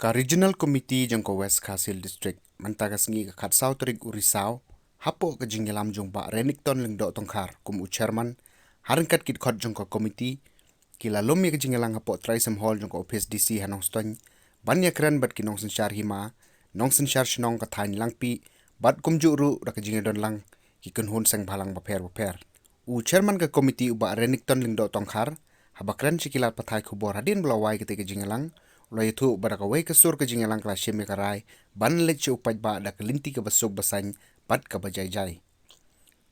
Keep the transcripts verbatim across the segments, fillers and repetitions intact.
Ka Regional Committee jong ka West Khasi Hills District mynta ka sngi ka khatsaw tarik u Risaw, hapoh ka jingïalam jong Bah Renikton Lyngdoh Tongkhar kum u Chairman, ha ryngkat ki dkhot jong ka Committee, ki la lum ïa ka jingïalang hapoh Trai Sem Hall jong ka Office D C ha Nongstoiñ, ban ïakren bad ki nongsynshar hima, nongsynshar shnong ka thaiñ Langpih, bad kumjuh ruh da ka jingïadon lang ki kynhun seng bhalang bapher bapher. U Chairman ka Committee u Bah Renikton Lyngdoh Tongkhar, haba kren sha ki lad pathai khubor hadien ba la wai kata ka jingïalang, u la ïathuh ba da kawei ka sur ka jingïalang ka la shim ïa ka rai ban leit sha u paidbah da ka lynti kaba suk ba saiñ bad kaba jai jai.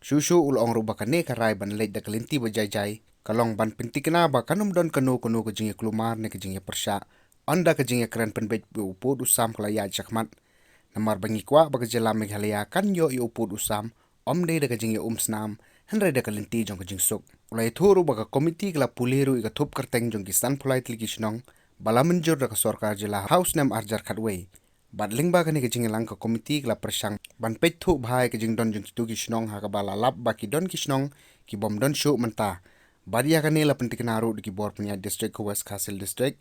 Shuh shuh u la ong ruh ba kane ka rai ban leit da ka lynti ba jai jai ka long ban pynthikna ba kan ym don kano kano ka jingïakulmar ne ka jingïapyrshah ynda ka jingïakren pynbeit ïa u pud u sam ka la ïaid shakhmat. Namar ba ngi kwah ba ka jylla Meghalaya kan ïoh ïa u pud u sam, ym dei da ka jingïaumsnam, hynrei da ka lynti jong ka jingsuk. U la ïathuh ruh ba ka Committee ka la pule ruh ïa ka thup kyrteng jong ki sanphew lai tylli ki shnong ba la mynjur da ka sorkar jylla ha u snem arhajar khatwei. Bad lyngba kane ka jingïalang ka Committee ka la pyrshang ban peit thuh bha ïa ka jingdon jong kito ki shnong ha kaba la lap ba ki don ki shnong ki bym don shuh mynta. Bad ïa kane la pynthikna ruh da ki bor pynïaid district ka West Khasi Hills District,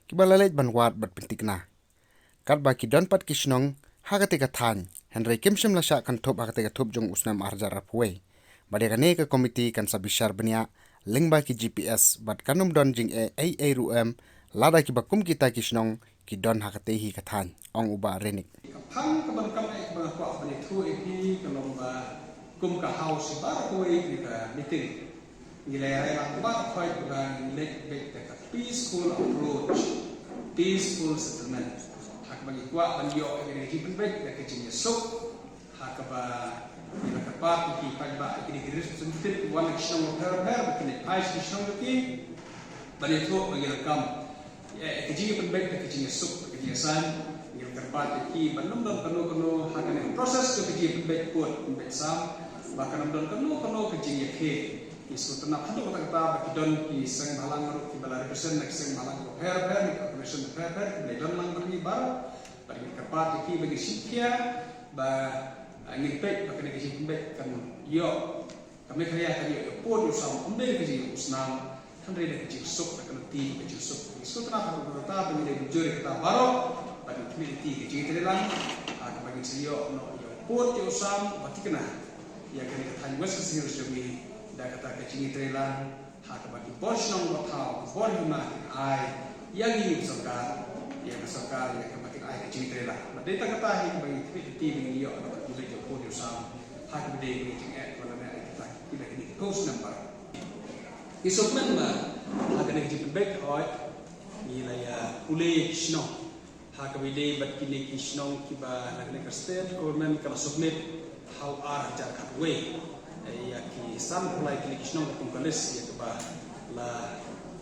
kiba la leit ban wad bad pynthikna. Katba ki don pat ki shnong ha kata ka thaiñ, hynrei kim shym la shah kynthup ha kata ka thup jong u snem arhajar arphew wei. Bad ïa kane ka Committee kan sa bishar bniah lyngba ki G P S bad kan ym don jingeh ei ei ruh em, lada kiba kum kita ki shnong ki don ha kata hi ka thaiñ, ong u Bah Renik. Ka phang kaba nyngkong eh kaba nga kwah ban ïathuh ïa phi ka long ba kum ka House baroh kawei ha kane ka meeting ngi la ïa rai lang baroh khoit ba ngi leit beit da ka peaceful approach, peaceful settlement. Ha kaba ngi kwah ban ïoh ïa kane ka jingpynbeit da ka jingïasuk. Ha kaba ngi la kyrpad ïa ki paidbah, ïa kine ki representative kiba wan na ki shnong bapher bapher ba kin leit phai sha ki shnong jong ki ban ïathuh ba ngi la kam ïa ka jingïapynbeit da ka jingïasuk, da ka jingïasaiñ. Ngi la kyrpad ïa ki ban ym don kano kano ha kane ka process jong ka jingïapynbeit pud pynbeit sam, ba kan ym don kano kano ka jingïakhih. Ngi sngewtynnat haduh katta katta ba ki don ki seng bhalang ruh kiba la represent na ki seng bhalang bapher bapher, na ki organisation bapher bapher kiba la don lang bad ngi baroh. Bad ngi kyrpad ïa ki ba ngin shim khia ba, ah, ngin peit ba kane ka jingpynbeit kan ïoh, ka Meghalaya kan ïoh ïa u pud ïa u sam, ym dei da ka jingïaumsnam, hynrei da ka jingsuk, da ka lynti ka jingsuk. Ngi sngewtynnat haduh katta katta ba ngi dei mynjur ïa kata baroh. Bad ngi khmih lynti ka jingïatreilang, ah, kaba ngin sa ïoh noh ïa u pud ïa u sam ba thikna ïa kane ka thaiñ West Khasi Hills jong ngi da kata ka jingïatreilang. Ha kaba ki bor shnong bor thaw, ki bor hima kin ai ïa ngi, ïa ka sorkar, ïa ka sorkar, ïa kaba kin ai ka jingïatreilang. Bad dei tang kata hi kaba ngi khmih lynti ba ngin ïoh, kaba ngi leit ïa u pud ïa u sam. Ha kaba dei ka jingeh kaba la mih ha kita ki la kine ki post number. Ngi sngewkmen ba ha kane ka jingpynbeit hooid ngi la ïa pule ïa ki shnong. Ha kaba ïadei bad kine ki shnong kiba na kane ka state government ka la submit ha u ar hajar khatwei. Eh, ïa ki sanphew lai kine ki shnong ka kum ka list ïa kaba la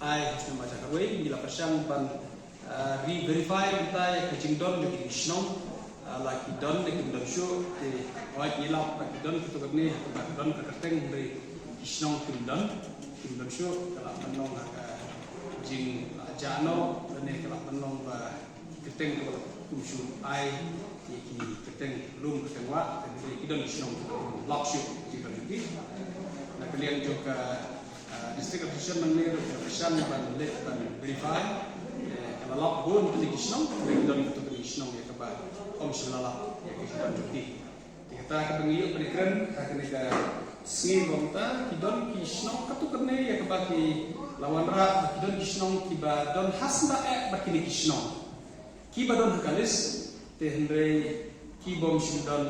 ai ha u snem ar hajar khatwei, ngi la pyrshang ban, ah, re-verify mynta ïa ka jingdon jong kine ki shnong. Ah, la ki don ne kim don shuh, te hooid ngi lap ba ki don katto katne, ha kaba don ka kyrteng hynrei ki shnong kim don, kim don shuh, ka lah ban long ha ka jing, ah, jah noh, lane ka lah ban long ba kyrteng kiba la kum shu ai, ïa ki kyrteng lum kyrteng wah, kyrteng ki don ki shnong kiba kum lap shuh ki don ki. Na ka liang jong ka, ah, District Administration nangne ruh ka la pyrshang ban leit ban verify, eh, ka la lap bun ki shnong, ki don ki shnong ïa kaba ym shu la lap ïa ki don ki. Te kata kaba ngi ïoh ban kren ha kane ka sngi ba mynta, ki don ki shnong katto katne ïa kaba ki la wanrah, ki don ki shnong kiba don ha sla eh bad kine ki shnong kiba don ha ka list, te hynrei ki bym shym don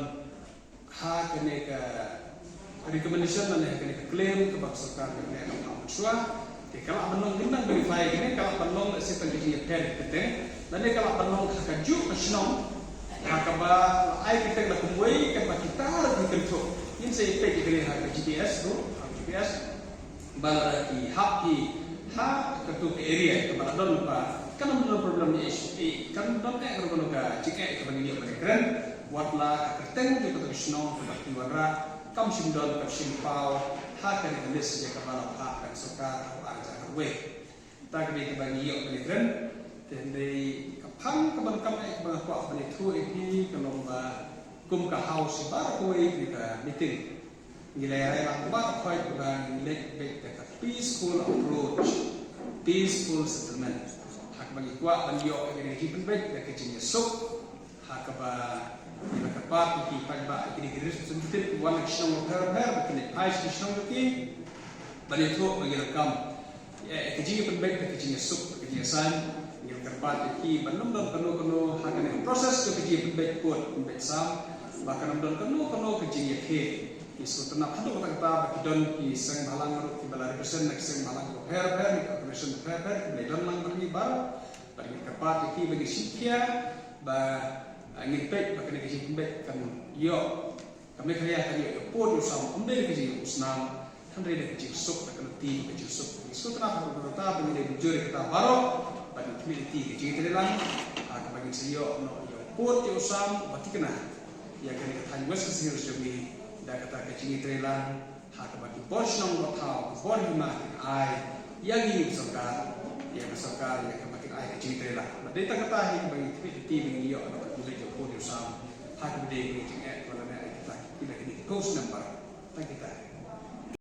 ha kane ka recommendation lane ha kane ka claim kaba ka sorkar ka leh ha ka por mynshuwa. Te ka lah ban long, ngin nang verify kane, ka lah ban long lehse tang ka jingïapher kyrteng, lane ka lah ban long ha kajuh ka shnong ha kaba la ai kyrteng la kumwei, katba kita ruh ki kynthup. Ngin sa ïa peit ïa kane ha ka G P S ruh, ha ka G P S. Ba lada ki hap hi ha katto ka area kaba la don ba kan ym don problem ne issue, eh, kan ym don eh kano kano ka jingeh kaba ngin ïoh ban kren, wat la ka kyrteng jong kato ka shnong kaba ki wanrah kam shym don, kam shym paw ha kane ka list ïa kaba la phah da ka sorkar ha u ar hajar khatwei. Kata ka dei kaba ngi ïoh ban kren. Te hynrei ka phang kaba nyngkong eh kaba nga kwah ban ïathuh ïa phi ka long ba kum ka House baroh kawei ha kane ka meeting ngi la ïa rai lang baroh khoit ba ngin leit beit da ka peaceful approach, peaceful settlement. Ha Ba ngi kwah ban ïoh ïa kane ka jingpynbeit da ka jingïasuk ha kaba ngi la kyrpad ïa ki paidbah, ïa kine ki representative kiba wan na ki shnong bapher bapher, ba kin leit phai sha ki shnong jong ki ban ïathuh ba ngi donkam ïa ka jingpynbeit da ka jingïasuk, da ka jingïasaiñ. Ngi la kyrpad ïa ki ban ym don kano kano ha kane ka process jong ka jingpynbeit vote, pynbeit sam, ba kan ym don kano kano ka jingïakhih. Ngi sngewtynnat haduh katta katta ba ki don ki seng bhalang ruh kiba la represent na ki seng bhalang bapher bapher, na ki organisation bapher bapher, kiba la don lang bad ngi baroh. Bad ngi kyrpad ïa ki ba ngin shim khia ba, ah, ngin peit ba kane ka jingpynbeit kan ïoh, ka Meghalaya kan ïoh ïa u pud ïa u sam, ym dei da ka jingïoh u snam, hynrei da ka jingsuk, da ka lynti ka jingsuk. Ngi sngewtynnat haduh katta katta ba ngin dei bynjur ïa kata baroh. Bad ngin khmih lynti ka jingtreilang, ah, kaba ngin sa ïoh noh ïa u pud ïa u sam ba thikna ïa kane ka thaiñ West Khasi Hills jong ngi da kata ka jingtreilang. Ha kaba ki bor shnong bor thaw, ki bor hima kin ai ïa ngi, ïa ka sorkar, ïa ka sorkar, ïa kaba kin ai ka jingtreilang. Bad dei tang kata hi kaba ngi khmih lynti ba ngin ïoh noh ka jingïoh pud ïa u sam ha kaba dei ka jingeh ba la mih ïa kita, kita kine ki ghost number. Tang kita.